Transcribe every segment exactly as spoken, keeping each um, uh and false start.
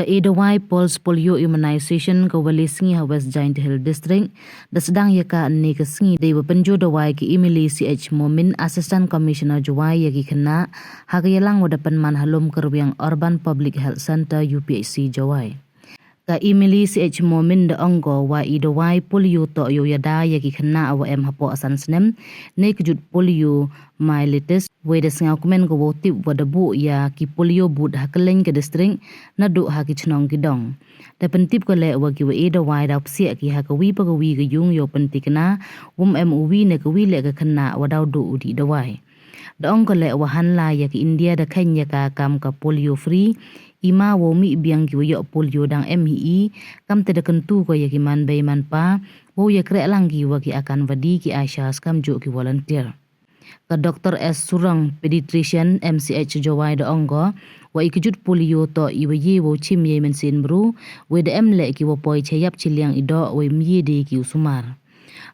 Ka e dawai Pulse Polio Immunization ka wa le sngi ha West Jaiñtia Hills District, da sdang ya ka ynne ka sngi dei wa pynjur dawai ki Emily C H Momin, Assistant Commissioner Jowai, ya ki khynnah, ha ka yalang wa da pynman ha Lumkarwiang Urban Public Health Centre, U P H C Jowai. Ka Emily C H Momin da ong ko wa i dawai polio toh yow yada ya ki khynnah wa em hapoh san snem, ne ka jut polio myelitis, wei da sngewkmen ko wow tip wa da buh ya ki polio booth ha kylleng ka district, naduh ha ki chnong ki dong. Da pyntip ko le wa ki wa e dawai daw psiah ki ha ka wi pa ka wi ka yung yow pyntikna, wym em u wi ne ka wi le ka khynnah wa daw duh u dih dawai. Da ong ko le wa hanla ya ki India da kheiñ ya ka kam ka polio free, i ma wow mih biang ki wa yoh polio dang em hi i, kamte da kyntu ko ya ki man bei man pa, wow ya kreh lang ki wa ki akan wadi, ki ASHA, kamjooh ki volunteer. Ka Doctor S Surang, pediatrician, M C H Jowai, da ong ko wa i ka jut polio toh i wa ye wow chim ya i mynsiem bru, wei da em le ki wa poi chayap chiliang i doh, wei ym ye de ki u sumar.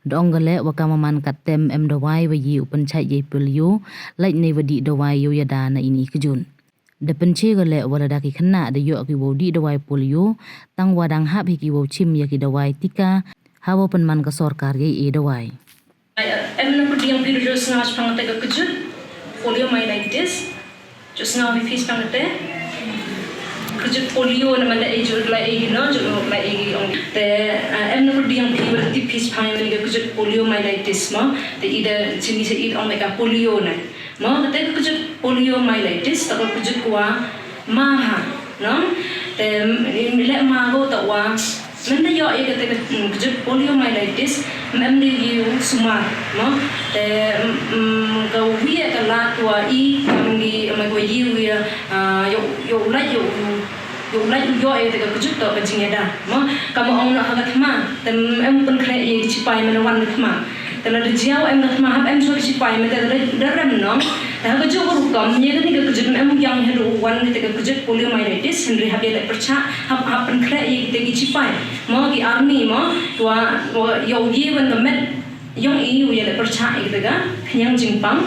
Da ong ko le wa ka maman kat tem em dawai wa ye u pynchait ya i polio, lait ne wa dih dawai yow yada na ini i ka jut. Da pynche ko le wa lada ki khynnah da yoh ki wow dih dawai polio, tang wa dang hap hi ki wow chim ya ki dawai tika ha wow pynman ka sorkar ya i e dawai. Em na pyrdi yong phi da jooh sngaw chaphang te ka kjut polio myelitis. Jooh sngaw phi chaphang te. Kjut polio na man da e jooh lai e no, jooh lai e ong. Te, ah, em na pyrdi yong phi wa tip phi chaphang te ka kjut polio myelitis mo. Te i da chini se i ong ka polio na. Mo, kate ka kjut polio myelitis, ta ka kjut ko wa ma ha, no? Te, mm, le ma ko ta wa, man da yoh ya kate ka, mm, kjut polio myelitis, em de yow sumar, mo? Te, mm, ka wi ya ka lad wa i, kam ki, ma ko yi wi ya, ah, yow, yow lait, yow, yow lait yoh ya kate ka kjut toh ka jingyada, mo? Kam ong na ha ka thma, te em pynkhreh ya ki chipai man wan ka thma. Te lada jia wa em ka thma, hap em chwa ki chipai, mynta da, da rem nong. Te ha ka jooh ka rukom, ya kani ka kjut em yang hadooh wan kate ka kjut polio myelitis, hynrei hap ya le pyrchah, hap, hap pynkhreh ya kate ki chipai. Mo ki army mo, wa, wa, yow ye wan ka met, yong i, wa ya le pyrchah ya kate ka khñiang jingpang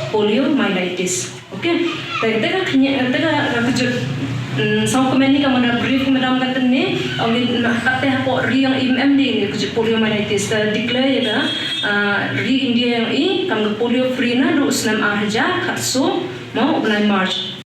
polio myelitis. Okay. Te, te ka khñiang, te ka, ka kjut, mm, song kmen ni ka mada brief madam ka tene, ong ni na kate hapoh ri yong i em de ni kjut polio myelitis, te declare ya ka, ah, ri India yong i, kam ka polio free nadooh snem ar hajar khatsaw, mo, u bnai March.